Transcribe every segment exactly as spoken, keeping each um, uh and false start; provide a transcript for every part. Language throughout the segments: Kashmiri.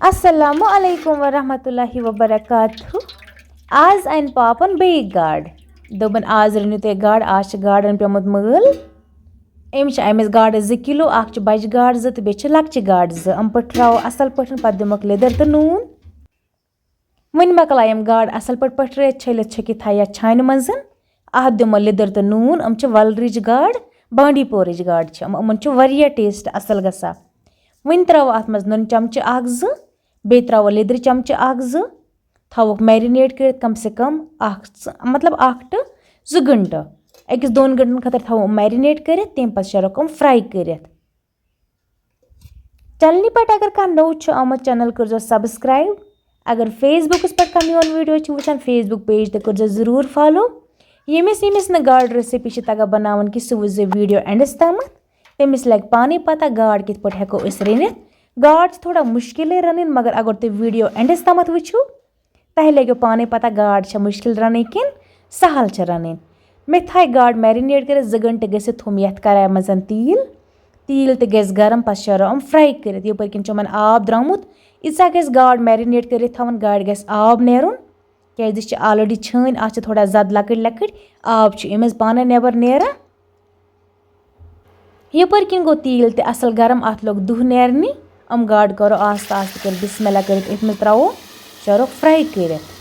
السلام علیکم ورحمۃ اللہ وبرکاتہ۔ آز انہِ پاپن بیٚیہِ گاڈ۔ دوٚپُن، "آز رٔنِو تُہۍ گاڈ، آز چھِ گاڈن پیوٚمُت مٲل۔" أمِس چھِ أمِس گاڈٕ زٕ کِلوٗ، اکھ چھِ بجہِ گاڈ زٕ تہٕ بیٚیہِ چھِ لۄکچہِ گاڈٕ زٕ۔ یِم پٔٹھراوو اصل پٲٹھۍ، پتہٕ دِموکھ لیٚدٕر تہٕ نوٗن۔ وۄنۍ مۄکلایَم گاڈٕ اَصٕل پٲٹھۍ پٔٹھرٲیِتھ، چھٔلِتھ چھٔکِتھ تھایہِ یَتھ چھانہِ منٛز۔ اَتھ دِمو لیٚدٕر تہٕ نوٗن۔ یِم چھِ وَلرِچ گاڈ، بانڈی پورٕچ گاڈ چھِ۔ یِم-، یِمَن چھُ واریاہ ٹیسٹ اَصٕل گژھان۔ وۄنۍ ترٛاوو اَتھ منٛز نُن چمچہٕ اَکھ زٕ، بیٚیہِ ترٛاوو لیٚدرِ چمچہٕ اَکھ زٕ، تھاووکھ میرِنیٹ کٔرِتھ کم سے کم اَکھ ژٕ-، مطلب اَکھ ٹُو زٕ گھنٹہٕ۔ أکِس دۄن گھنٹَن خٲطرٕ تھاوو یِم میرِنیٹ کٔرِتھ، تَمہِ پَتہٕ شیرو یِم فراے کٔرِتھ۔ چینلہِ پٮ۪ٹھ اگر کانٛہہ نوٚو چھُ آمُت، چینل کٔرزیٚو سبسکرائب۔ اگر فیس بُکَس پٮ۪ٹھ کانٛہہ میون ویڈیو چھُ وٕچھان، فیس بُک پیج تہِ کٔرزیٚو ضروٗر فالو۔ ییٚمِس ییٚمِس نہٕ گاڈٕ ریسپی چھِ تگان بناوٕنۍ کینٛہہ، سُہ وٕچھزیٚو ویڈیو اینڈَس تامَتھ۔ تٔمِس لگہِ پانَے پتہ گاڈ کِتھ پٲٹھۍ ہٮ۪کو أسۍ رٔنِتھ۔ گاڈ چھِ تھوڑا مُشکِلٕے رَنٕنۍ، مگر اگر تُہۍ ویڈیو اینڈَس تامَتھ وٕچھِو، تۄہہِ لَگیو پانَے پتہ گاڈ چھےٚ مُشکِل رَنٕنۍ کِنہٕ سہل چھےٚ رَنٕنۍ۔ مےٚ تھایہِ گاڈ میرِنیٹ کٔرِتھ زٕ گھنٹہٕ گٔژھِتھ، تھوٚم یَتھ کڑایہِ منٛز تیٖل۔ تیٖل تہِ گژھِ گرم، پتہٕ شیرو یِم فراے کٔرِتھ۔ یپٲرۍ کِنۍ چھُ یِمن آب درٛامُت، ییٖژاہ گژھِ گاڈ میرِنیٹ کٔرِتھ تھاوُن، گاڈِ گژھِ آب نیرُن، کیازِ یہِ چھِ آلریڈی چھٲنۍ، اَتھ چھِ تھوڑا زد لۄکٕٹۍ لۄکٕٹۍ، آب چھُ أمِس پانَے نٮ۪بر نیران۔ یپٲرۍ کِنۍ گوٚو تیٖل تہِ اصل گرم، اَتھ لوٚگ دُہ نیرنہِ۔ یِم گاڈٕ کرو آستہٕ آستہٕ کٔرِتھ بسم اللہ کٔرِتھ أتھۍ منٛز ترٛاوو، شیرو فراے کٔرِتھ۔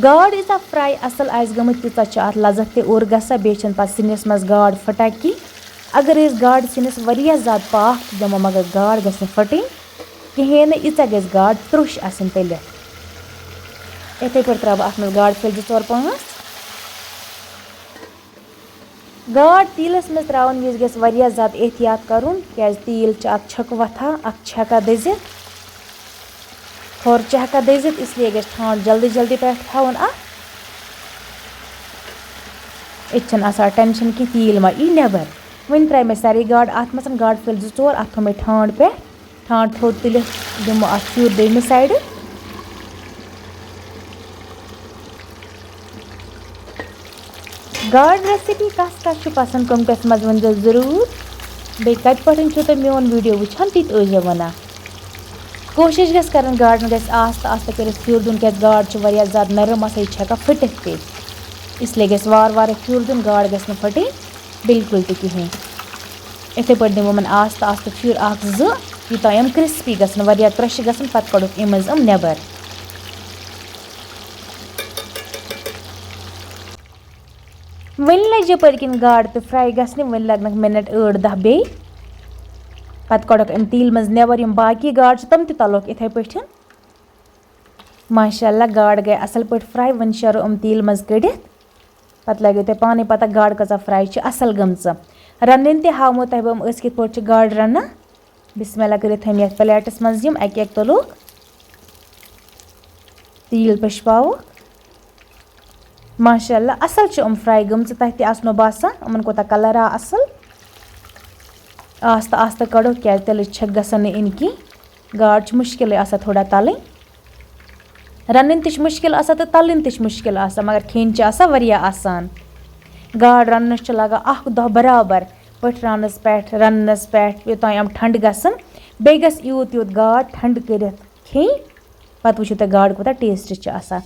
گاڈ ییٖژاہ فراے اصل آسہِ گٔمٕژ، تیٖژاہ چھِ اَتھ لذت تہِ اوٚر گژھان، بیٚیہِ چھَنہٕ پَتہٕ سِنِس منٛز گاڈ پھٕٹان کینٛہہ۔ اگر أسۍ گاڈٕ سِنِس واریاہ زیادٕ پاکھ تہِ دِمو، مگر گاڈ گژھِ نہٕ پھٕٹٕنۍ کِہیٖنۍ نہٕ، ییٖژاہ گژھِ گاڈ ترٛوٚش آسٕنۍ تٔلِتھ۔ یِتھَے پٲٹھۍ ترٛاوٕ بہٕ اَتھ منٛز گاڈٕ پھٔلۍ زٕ ژور پانٛژھ۔ گاڈ تیٖلَس منٛز ترٛاوَن وِزِ گژھِ واریاہ زیادٕ احتیاط کَرُن، کیٛازِ تیٖل چھِ اَتھ چھِکہٕ وۄتھان، اَتھ چھِ ہٮ۪کان دٔزِتھ، کھۄر چھِ ہٮ۪کان دٔزِتھ، اس لیے گژھِ ٹھانٛڈ جلدی جلدی پٮ۪ٹھ تھاوُن اَتھ۔ ییٚتہِ چھَنہٕ آسان ٹٮ۪نشَن کینٛہہ، تیٖل ما یی نٮ۪بَر۔ وۄنۍ ترٛایہِ مےٚ سارے گاڈٕ اَتھ منٛز، گاڈٕ پھٔلۍ زٕ ژور، اَتھ تھوٚو مےٚ ٹھانٛڈ پٮ۪ٹھ۔ ٹھانٛڈ تھوٚد تُلِتھ دِمو اَتھ چوٗرٕ دوٚیمہِ سایڈٕ۔ گاڈٕ ریسپی کَس کَس چھُ پَسنٛد، comments منٛز ؤنۍزیو ضروٗر۔ بیٚیہِ کَتہِ پٮ۪ٹھ چھُو تُہۍ میون ویٖڈیو وٕچھان، تہِ تہِ ٲسۍزیو وَنان۔ کوٗشِش گژھِ کَرٕنۍ گاڈَن گژھِ آستہٕ آستہٕ کٔرِتھ پھیُر دیُن، کیٛازِ گاڈ چھِ واریاہ زیادٕ نرم آسان، یہِ چھِ ہٮ۪کان پھٕٹِتھ تہِ، اس لیے گژھِ وارٕ وارٕ پھیُر دیُن، گاڈ گژھِ نہٕ پھٕٹٕنۍ بِلکُل تہِ کِہیٖنۍ۔ یِتھَے پٲٹھۍ دِمو یِمَن آستہٕ آستہٕ پھیُر اَکھ زٕ، یوٗتاہ یِم کرسپی گژھن، واریاہ ترٛوٚشہِ گژھن، پَتہٕ کَڑوکھ یِم منٛز یِم نٮ۪بَر۔ وۄنۍ لٔج یَپٲرۍ کِنۍ گاڈٕ تہِ فراے گژھنہِ، وۄنۍ لَگنَکھ مِنَٹ ٲٹھ دَہ بیٚیہِ۔ پَتہٕ کَڑوکھ اَمہِ تیٖلہِ منٛز نٮ۪بَر، یِم باقی گاڈٕ چھِ تِم تہِ تَلوکھ یِتھَے پٲٹھۍ۔ ماشاء اللہ، گاڈٕ گٔے اَصٕل پٲٹھۍ فراے، وۄنۍ شیرو یِم تیٖلہِ منٛز کٔڑِتھ۔ پَتہٕ لَگیو تۄہہِ پانَے پَتہ گاڈٕ کۭژاہ فراے چھِ اَصٕل گٔمژٕ۔ رَنٕنۍ تہِ ہاومو تۄہہِ بہٕ یِم أسۍ کِتھ پٲٹھۍ چھِ گاڈٕ رَنان۔ بسم اللہ کٔرِتھ تھٲوۍ مےٚ یَتھ پلیٹَس منٛز یِم، اَکہِ اَکہِ تُلوکھ۔ تیٖل پٔشپاوُکھ۔ ماشاء اللہ، اَصٕل چھِ یِم فراے گٔمژٕ، تۄہہِ تہِ آسنو باسان یِمَن کوٗتاہ کَلَر آو اَصٕل۔ آستہٕ آستہٕ کَڑو، کیٛازِ تیٚلہِ چھَکھ گژھان نہٕ اِنہِ کینٛہہ۔ گاڈ چھِ مُشکِلٕے آسان تھوڑا تَلٕنۍ۔ رَنٕنۍ تہِ چھِ مُشکِل آسان تہٕ تَلٕنۍ تہِ چھِ مُشکِل آسان، مگر کھیٚنۍ چھِ آسان واریاہ آسان۔ گاڈ رَننَس چھِ لَگان اَکھ دۄہ برابر، پٔٹھراونَس پٮ۪ٹھ، رَننَس پٮ۪ٹھ، یوٚتام یِم ٹھنٛڈٕ گژھن۔ بیٚیہِ گژھِ یوٗت یوٗت گاڈ ٹھنٛڈٕ کٔرِتھ کھیٚنۍ، پَتہٕ وٕچھِو تُہۍ گاڈٕ کوٗتاہ ٹیسٹ چھِ آسان۔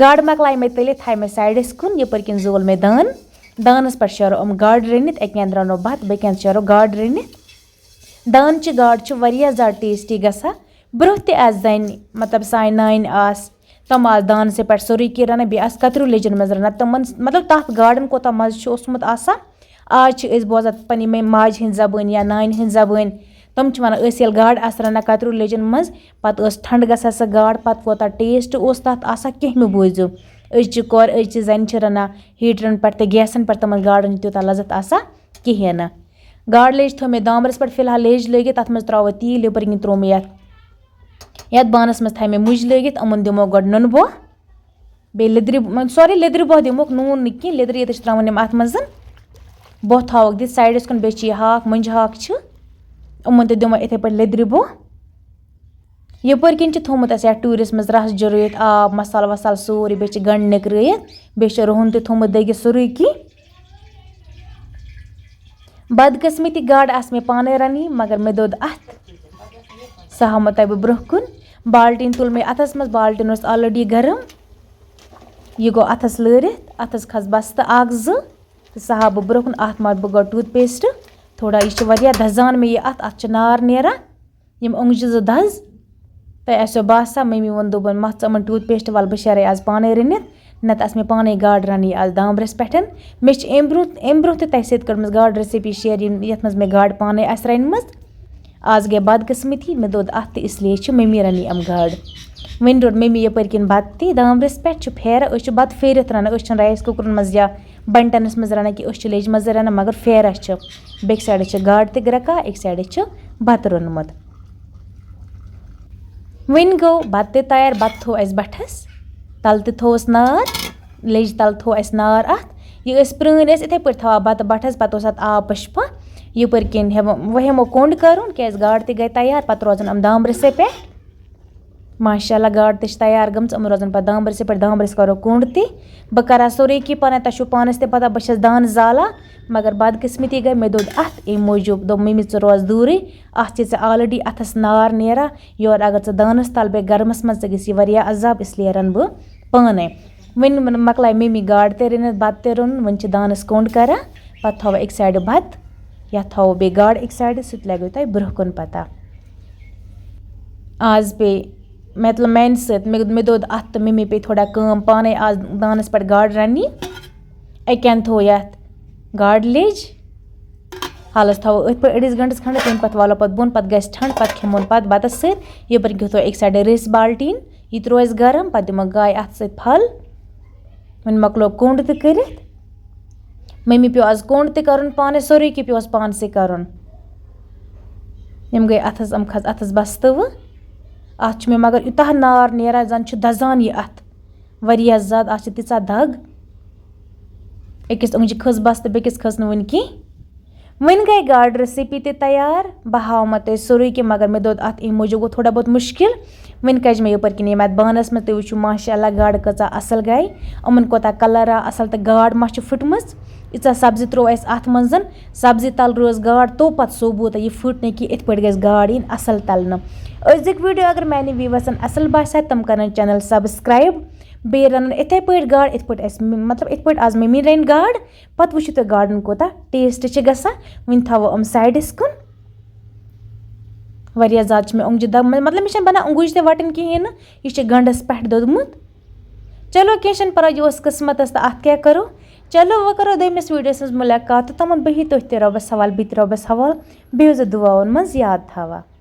گاڈٕ مۄکلایہِ مےٚ تٔلِتھ، تھایہِ مےٚ سایڈَس کُن، یَپٲرۍ کِنۍ زول مےٚ دان۔ دانَس پٮ۪ٹھ شیرو یِم گاڈٕ رٔنِتھ، اَکہِ اَندٕ رَنو بَتہٕ، بیٚکہِ اَندٕ شیرو گاڈٕ رٔنِتھ۔ دانچہِ گاڈٕ چھِ واریاہ زیادٕ ٹیسٹی گژھان۔ برٛونٛہہ تہِ آسہٕ زَنہِ، مطلب سانہِ نانہِ آسہٕ، تِم آسہٕ دانسٕے پٮ۪ٹھ سورُے کینٛہہ رَنان، بیٚیہِ آسہٕ کَتریوٗ لیٚجَن منٛز رَنان۔ تِمَن، مطلب تَتھ گاڈَن کوٗتاہ مَزٕ چھُ اوسمُت آسان۔ آز چھِ أسۍ بوزان پَنٕنۍ یِمَے ماجہِ ہِنٛز زَبٲنۍ یا نانہِ ہِنٛز زَبٲنۍ۔ تِم چھِ وَنان، أسۍ ییٚلہِ گاڈٕ آسہٕ رَنان کَتریوٗ لیٚجَن منٛز، پَتہٕ ٲس ٹھنٛڈٕ گژھان سۄ گاڈ، پَتہٕ کوٗتاہ ٹیسٹ اوس تَتھ آسان، کیٚنٛہہ مہٕ بوٗزِو۔ أزچہِ کورِ، أزچہِ زَنہِ چھِ رَنان ہیٖٹرَن پٮ۪ٹھ تہٕ گیسَن پٮ۪ٹھ، تِمَن گاڈَن چھُنہٕ تیوٗتاہ لَذت آسان کِہیٖنۍ نہٕ۔ گاڈٕ لیٚج تھٲو مےٚ دامبرَس پٮ۪ٹھ فی الحال لیٚج لٲگِتھ، تَتھ منٛز ترٛاوو تیٖل، یَپٲرۍ کِنۍ ترٛوو مےٚ یَتھ، یَتھ بانَس منٛز تھایہِ مےٚ مُجہِ لٲگِتھ، یِمَن دِمو گۄڈٕ نُنہٕ بوٚہ، بیٚیہِ لیٚدرِ، سوری، لیٚدرِ بوٚہ دِموکھ، نوٗن نہٕ کینٛہہ، لیٚدرِ ییٚتٮ۪تھ چھِ ترٛاوان یِم اَتھ منٛز، بوٚہ تھاووکھ دِتھ سایڈَس کُن، بیٚیہِ چھِ یہِ ہاکھ، مۄنٛجہِ ہاکھ چھِ، یِمَن تہِ دِمو یِتھَے پٲٹھۍ لیٚدرِ بوٚہ۔ یپٲرۍ کِنۍ چھِ تھوٚمُت اَسہِ یَتھ ٹوٗرِس منٛز رَس جُرٲیِتھ، آب، مصالہٕ وصالہٕ سورُے، بیٚیہِ چھِ گنٛڈٕ نِکرٲیِتھ، بیٚیہِ چھِ رُہُن تہِ تھوٚمُت دٔگِتھ سورُے کینٛہہ۔ بدقٕسمتی گاڈٕ آسہٕ مےٚ پانَے رَنٕنۍ، مگر مےٚ دوٚد اَتھ۔ سُہ ہاومو تۄہہِ بہٕ برٛونٛہہ کُن۔ بالٹیٖن تُل مےٚ اَتھَس منٛز، بالٹیٖن اوس already گرم۔ یہِ گوٚو اَتھَس لٲرِتھ، اَتھَس کھژ بستہٕ اَکھ زٕ، تہٕ سُہ ہاوٕ بہٕ برٛونٛہہ کُن۔ اَتھ مارٕ بہٕ گۄڈٕ ٹوٗتھ پیسٹ تھوڑا، یہِ چھِ واریاہ دَزان مےٚ یہِ اَتھ، اَتھ چھِ نار نیران۔ یِم اوٚنٛگجہِ زٕ دَز، تۄہہِ آسیو باسان، مٔمی ووٚن، دوٚپُن، "مَتھ ژٕ یِمَن ٹوٗتھ پیسٹ، وَلہٕ بہٕ شیرَے آز پانَے رٔنِتھ، نَتہٕ آسہٕ مےٚ پانَے گاڈٕ رَنٕنۍ آز دامبرِس پٮ۪ٹھ۔" مےٚ چھِ اَمہِ برٛونٛہہ، اَمہِ برٛونٛہہ تہِ تۄہہِ سۭتۍ کٔرمٕژ گاڈٕ recipe share، یِم، یَتھ منٛز مےٚ گاڈٕ پانَے آسہٕ رَنِمَژٕ۔ آز گٔے بدقٕسمتی، مےٚ دوٚد اَتھ تہٕ اس لیے چھِ مٔمی رَنٕنۍ یِم گاڈٕ۔ وۄنۍ روٚٹ مٔمی یَپٲرۍ کِنۍ بَتہٕ تہِ دامبرِس پٮ۪ٹھ، چھُ پھیران، أسۍ چھِ بَتہٕ پھیٖرِتھ رَنان، أسۍ چھِنہٕ رایِس کُکرَن منٛز یا بَنٹَنَس منٛز رَنان کینٛہہ، أسۍ چھِ لیٚجہِ منٛزٕے رَنان، مگر پھیران چھِ۔ بیٚکہِ سایڈٕ چھِ گاڈٕ تہِ گرٛٮ۪کان، أکہِ سایڈٕ چھِ بَتہٕ روٚنمُت۔ وۄنۍ گوٚو بَتہٕ تہِ تیار، بَتہٕ تھوٚو اَسہِ بَٹھَس، تَلہٕ تہِ تھوٚوُس نار، لیٚجہِ تَلہٕ تھوٚو اَسہِ نار اَتھ۔ یہِ ٲسۍ پرٛٲنۍ ٲسۍ یِتھَے پٲٹھۍ تھاوان بَتہٕ بَٹھَس، پَتہٕ اوس اَتھ آب پَشپان۔ یَپٲرۍ کِنۍ ہٮ۪وان، وۄنۍ ہٮ۪مو کوٚنٛڈ کَرُن، کیٛازِ گاڈٕ تہِ گٔے تیار، پَتہٕ روزَن یِم دامبرِسَے پٮ۪ٹھ۔ ماشاء اللہ، گاڈٕ تہِ چھِ تیار گٔمژٕ، یِم روزَن پَتہٕ دامبرِسَے پٮ۪ٹھ، دامبرِس کَرو کوٚنٛڈ تہِ۔ بہٕ کَرٕ ہا سورُے کینٛہہ پانَے، تۄہہِ چھُو پانَس تہِ پَتہ، بہٕ چھَس دانہٕ زالان، مگر بدقٕسمتی گٔے، مےٚ دوٚد اَتھ، اَمہِ موٗجوٗب دوٚپ مٔمی، "ژٕ روز دوٗرٕے، اَتھ چھِ ژےٚ already اَتھَس نار نیران، یورٕ اگر ژٕ دانَس تَل بیٚہہ گرمَس منٛز، ژےٚ گژھی واریاہ عذاب، اس لیے رَنہٕ بہٕ پانَے۔" وۄنۍ مۄکلایہِ مٔمی گاڈٕ تہِ رٔنِتھ، بَتہٕ تہِ روٚن، وۄنۍ چھِ دانَس کوٚنٛڈ کَران، پَتہٕ تھاوو أکہِ سایڈٕ بَتہٕ، یَتھ تھاوو بیٚیہِ گاڈٕ أکہِ سایڈٕ، سُہ تہِ لَگیو تۄہہِ برٛونٛہہ کُن پَتہ۔ آز پیٚیہِ، مطلب، میٛانہِ سۭتۍ، مےٚ، مےٚ دوٚد اَتھ تہٕ مٔمی پیٚیہِ تھوڑا کٲم پانَے آز دانَس پٮ۪ٹھ گاڈٕ رَننہِ۔ اَکہِ اَنٛدٕ تھوٚو یَتھ گاڈٕ لیٚج، حالَس تھاوو أتھۍ پٮ۪ٹھ أڑِس گھنٹَس کھنٛڈَس، تَمہِ پَتہٕ والو پَتہٕ بۄن، پَتہٕ گژھِ ٹھنٛڈ، پَتہٕ کھٮ۪مون پَتہٕ بَتَس سۭتۍ۔ یَپٲرۍ کیُتھ تھوٚو أکۍ سایڈٕ رِس بالٹیٖن، یہِ تہِ روزِ گرم، پَتہٕ دِمو گایہِ اَتھ سۭتۍ پھَل۔ وۄنۍ مۄکلو کوٚنٛڈ تہِ کٔرِتھ۔ مٔمی پیوٚو آز کوٚنٛڈ تہِ کَرُن پانَے، سورُے کینٛہہ پیوٚو اَز پانسٕے کَرُن۔ یِم گٔے اَتھَس، یِم کھژ اَتھَس بَستہٕ وٕ۔ اَتھ چھُ مےٚ مگر یوٗتاہ نار نیران، زَن چھُ دَزان یہِ اَتھ واریاہ زیادٕ، اَتھ چھِ تیٖژاہ دَگ۔ أکِس اوٚنٛگجہِ کھٔژ بَستہٕ، بیٚکِس کھٔژ نہٕ وٕنہِ کینٛہہ۔ وۄنۍ گٔے گاڈٕ recipe تہِ تیار۔ بہٕ ہاوٕ مہ تۄہہِ سورُے کینٛہہ، مگر مےٚ دوٚد اَتھ اَمہِ موٗجوٗب گوٚو تھوڑا بہت مُشکِل۔ وۄنۍ کَجہِ مےٚ یَپٲرۍ کِنۍ ییٚمہِ اَتھ بانَس منٛز، تُہۍ وٕچھِو ماشاء اللہ گاڈٕ کۭژاہ اَصٕل گٔے، یِمَن کوٗتاہ colour آو اَصٕل تہٕ گاڈ مہ چھِ پھٕٹمٕژ۔ ییٖژاہ سبزی ترٛوو اَسہِ اَتھ منٛز، سبزی تَل روز گاڈ تو پَتہٕ ثوبوٗت، یہِ پھٕٹ نہٕ کینٛہہ، یِتھ پٲٹھۍ گژھِ گاڈ یِنۍ اَصٕل تَلنہٕ۔ أزیُک video اگر میٛانٮ۪ن viewersن اَصٕل باسہِ ہا، تِم کَرَن channel subscribe، بیٚیہِ رَنَن یِتھَے پٲٹھۍ گاڈ، یِتھ پٲٹھۍ اَسہِ، مطلب، یِتھ پٲٹھۍ آز مٔمی رَنہِ گاڈ۔ پَتہٕ وٕچھِو تُہۍ گاڈَن کوٗتاہ taste چھِ گژھان۔ وٕنۍ تھاوو یِم sideس کُن۔ واریاہ زیادٕ چھِ مےٚ اوٚنٛگجہِ دَگ، مطلب، مےٚ چھَنہٕ بَنان اوٚنٛگُج تہِ وَٹٕنۍ کِہیٖنۍ نہٕ، یہِ چھِ گَنٛڈَس پٮ۪ٹھ دوٚدمُت۔ چلو، کینٛہہ چھَنہٕ پَرواے، یہِ اوس قٕسمَتَس، تہٕ اَتھ کیٛاہ کَرو۔ چلو، وۄنۍ کَرو دوٚیمِس videoس منٛز مُلاقات، تہٕ تِمَن بِہِو تُہۍ تہِ رۄبَس حوال، بہٕ تہِ رۄبَس حوال، بیٚہِو زِ دُعاوَن منٛز یاد تھاوان۔